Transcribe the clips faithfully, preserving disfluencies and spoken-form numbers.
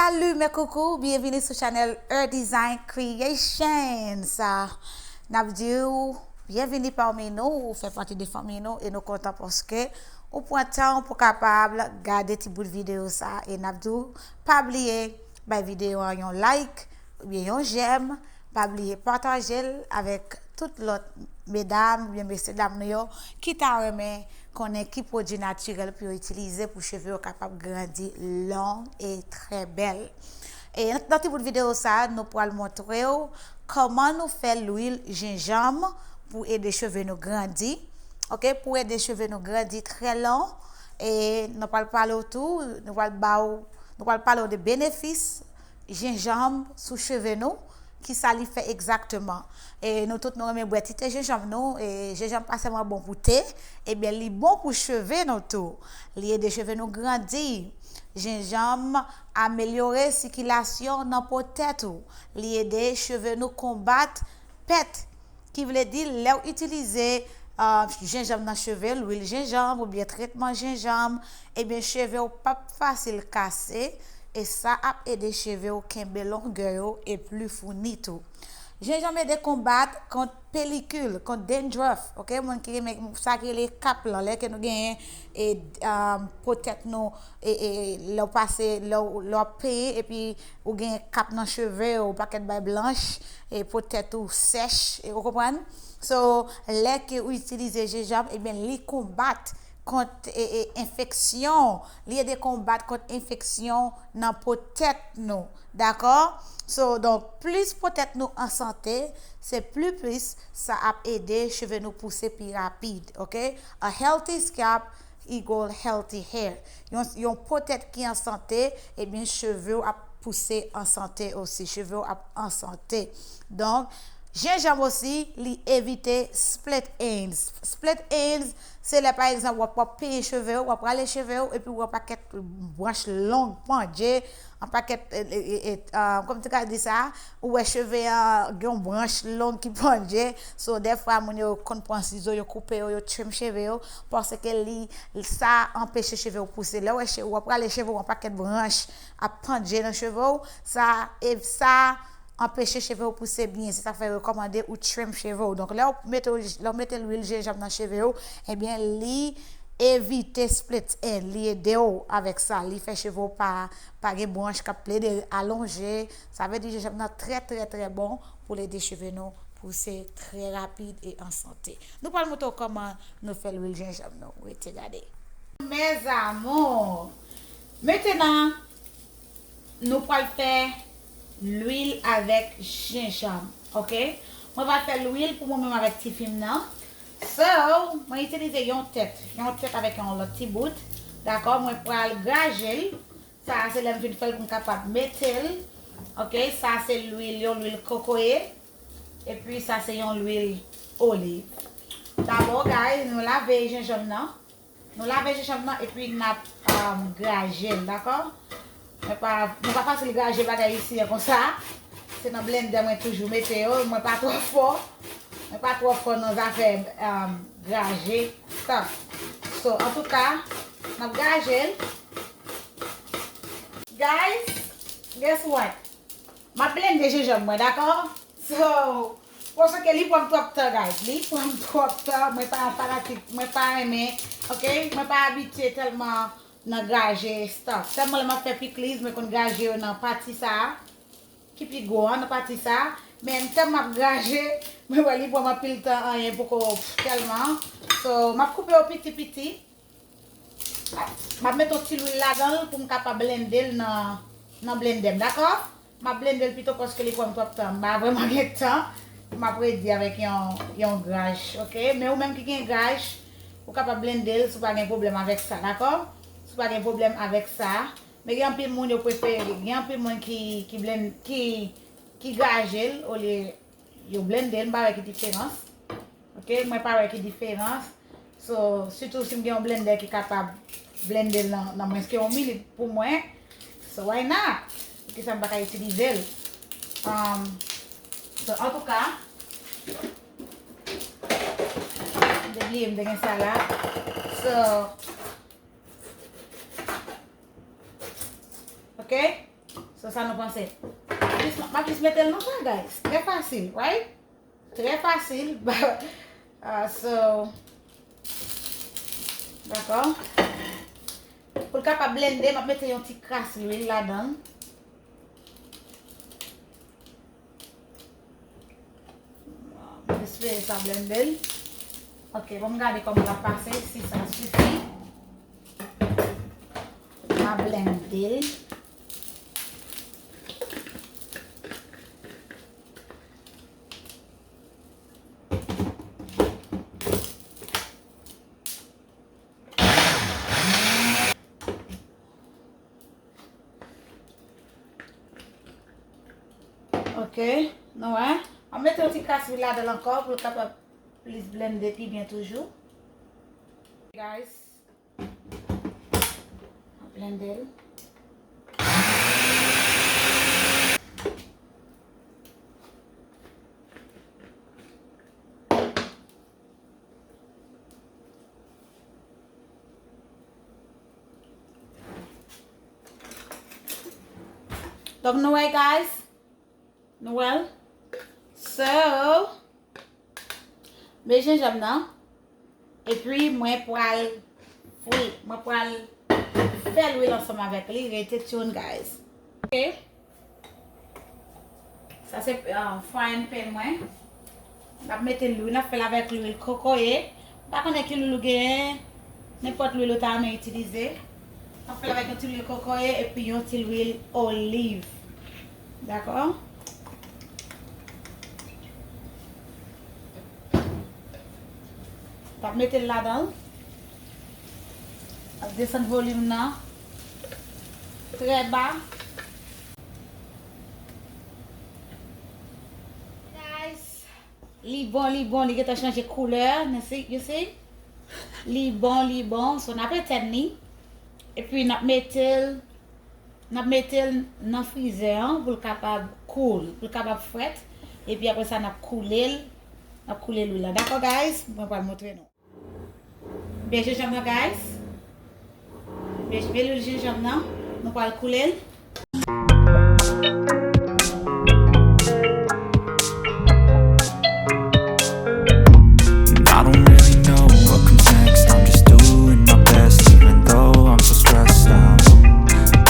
Salut mes coucous, byenvini sou chanèl Her Design Creations. N ap di w byenvini pami nou, ou fè pati de fanmi nou e nou kontan paske ou pran tan pou kapab gade ti bout videyo sa e n ap di w pa bliye bay videyo an yon like oubyen yon j'aime, pa bliye pataje l avèk tout lòt medam oubyen mesye dam nou yo ki ta renmen konnen ki pwodui natirèl pou yo itilize pou cheve yo kapab grandi long e trè bèl. E nan, nan ti bout videyo sa, nou pral montre w kòman nou fè lwil jenjanm pou ede cheve nou grandi. Ok, pou ede cheve nou grandi trè long. E nou pral pale w tou, nou pral ba w, nou pral pale w de benefis jenjanm sou cheve nou, kisa li fè egzakteman. E nou tout nou renmen bwè ti te jenjanm nou, e jenjanm pa sèlman bon pou te, ebyen li bon pou cheve nou tou. Li ede cheve nou grandi. Jenjanm amelyore sikilasyon nan po tèt ou. Li ede cheve nou konbat pèt. Ki vle di, lè w itilize uh, jenjanm nan cheve, lwil jenjanm oubyen tretman jenjanm, ebyen cheve w p ap fasil kase e sa ap ede cheve w kenbe longè yo e pli founi tou. Jenjanm ede konbat kont pelikil, kont dandruff, ok? Moun ki renmen sa ki rele kap lan, lè ke nou genyen e um, po tèt nou e, e lè w pase, lè w lè w ap penyen epi ou gen kap nan cheve w, pakèt bay blanch, e po tèt ou sèch, e ou konprann? So, lè ke ou itilize jenjanm, ebyen li konbat kont e, e, enfeksyon, li ede konbat kont enfeksyon nan po tèt nou, dakò? So, donk, plis po tèt nou an sante, se pli plis sa ap ede cheve nou pouse pi rapid, ok? A healthy scalp equal healthy hair. Yon, yon po tèt ki an sante, ebyen cheve w ap pouse an sante osi. Cheve w ap an sante. Donk, jenjanm osi, li evite split ends. Split ends, se lè pa egzanp w ap, w ap penyen cheve w, w ap rale cheve w, epi w wè pakèt branch long pandye, an pakèt, e, e, e, e, ah, kòm ti ka di sa, ou wè cheve an gen yon branch long ki pandye. So, dèfwa moun yo konn pran sizo, yo koupe yo, yo trim cheve yo, paske li, sa anpeche cheve w pouse. Lè w wè che-, w ap rale cheve w an pakèt branch ap pandye nan cheve w, sa, e sa anpeche cheve w pouse byen. Se sa k fè yo rekòmande ou trim cheve w. Donk, lè w mete, lè w mete lwil jenjanm nan cheve w, ebyen, li evite split end, li ede w avèk sa, li fè cheve w pa, pa gen branch k ap plede alonje. Sa vle di jenjanm nan trè, trè, trè bon pou l ede cheve nou pouse trè rapid e an sante. Nou pral montre w kòman nou fè lwil jenjanm nou. Rete gade. Mes amours, mentenan, nou pral fè lwil avèk jenjanm, ok? Mwen pral fè lwil pou mwen menm avèk tifi m nan. So, mwen itilize yon tèt, yon tèt avèk yon lòt ti bout. Dakò, mwen pral graje l. Sa a se lè m fin fè l pou m kapab mete l. Ok, sa se lwil, yon lwil kokoye. Epi sa se yon lwil oliv. Dabò, guys, nou lave jenjanm nan. Nou lave jenjanm nan epi n ap um, graje l, dakò? Mwen pa, mwen pa fasil graje bagay isi an konsa. Se nan blendè mwen toujou mete yo. Mwen pa twò fò. Mwen pa twò fò nan zafè um, graje tan. So, antouka, n ap graje l. Guys, guess what? M ap blende jenjanm mwen, dakò? So, paske li pran m twòp tan, guys. Li pran m twòp tan. Mwen pa fanatik, mwen pa renmen, ok? Mwen pa abitye tèlman nan graje stuff. Sèlman lè m ap fè pikliz, mwen konn graje yo nan pati sa a, ki pi gwo an, nan pati sa a. Men, tèlman m ap graje, mwen wè li pran m anpil tan, anyen poko tèlman. So, m ap koupe yo piti piti. M ap mete yon ti lwil ladan l pou m kapab blende l nan, nan blendè m, dakò? M ap blende l pito paske li pran m twòp tan. M pa vrèman gen tan pou m ap redi avèk yon, yon graj, ok? Men ou menm ki gen graj, ou kapab blende l si w pa gen pwoblèm avèk sa, dakò? Si w pa gen pwoblèm avèk sa. Men gen anpil moun yo prefere, gen anpil moun ki, ki blen-, ki, ki graje l olye yo blende l, m pa wè ki diferans. Ok, mwen pa wè ki diferans. So, sitou si m gen yon blendè ki kapab blende l nan, nan mwens ke yon minit pou mwen, so why not? Poukisa m pa ka itilize l? Um, so, antouka, m te bliye m te gen sa la. So, ok? So, sa nou panse? M ap jis, m ap jis mete l nan sa, guys. Trè fasil, right? Trè fasil. Ah, so, dakò. Pou l kapab blende, m ap mete yon ti kras lwil ladan l. M espere sa blende l. Ok, bon, m gade kòman l ap pase, si sa sifi. M a blende l. Ok, nou wè. An mete yon ti kras lwil ladan l ankò pou l kapab plis blende pi byen toujou. Guys, an blende l. Donk, nou wè, guys. Nou wè l? So, men jenjanm nan. Epi, mwen pral fri, mwen pral fè lwil ansanm avèk li. Rete tune, guys. Ok. Sa se, ah, frying pan mwen. N ap mete lwil, n ap fè l avèk lwil kokoye. M pa konnen ki lwil ou genyen, nenpòt lwil ou ta renmen itilize. N ap fè l avèk yon ti lwil kokoye epi yon ti lwil oliv. Dakò? N ap mete l ladan l. Ap desann volim nan trè ba. Guys, li bon, li bon, li gentan chanje koulè. You see, you see? Li bon, li bon. So, n ap etèn li. Epi n ap mete l, n ap mete l nan frizè an pou l kapab cool, pou l kapab frèt. Epi apre sa, n ap koule l, n ap koule lwil la. Dakò, guys? Mwen pral montre nou. Byen jenjanm nan, guys. Byen, byen lwil jenjanm nan. Nou pral koule l. And I don't really know what comes next. I'm just doing my best, even though I'm so stressed out.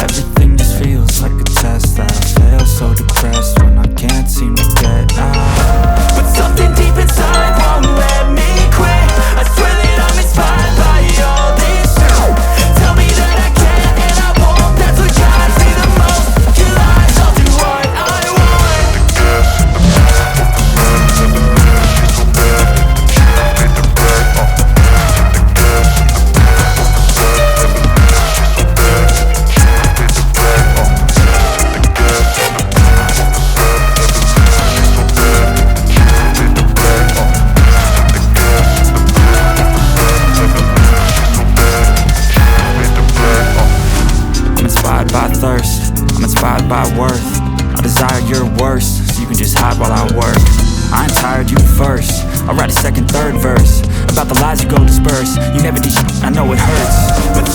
Everything just feels like a test that I fail, so depressed when I can't seem to get out. But something deep inside won't let me quit. I swear that I'm inspired by all this shit. Tell me that I can and I won't. That's what drives me the most. Your lies all do what I want. I'm inspired by thirst, I'm inspired by worth. I desire your worst, so you can just hide while I work. I ain't tired, you first. I'll write a second, third verse about the lies you go disperse. You never did shit, I know it hurts. But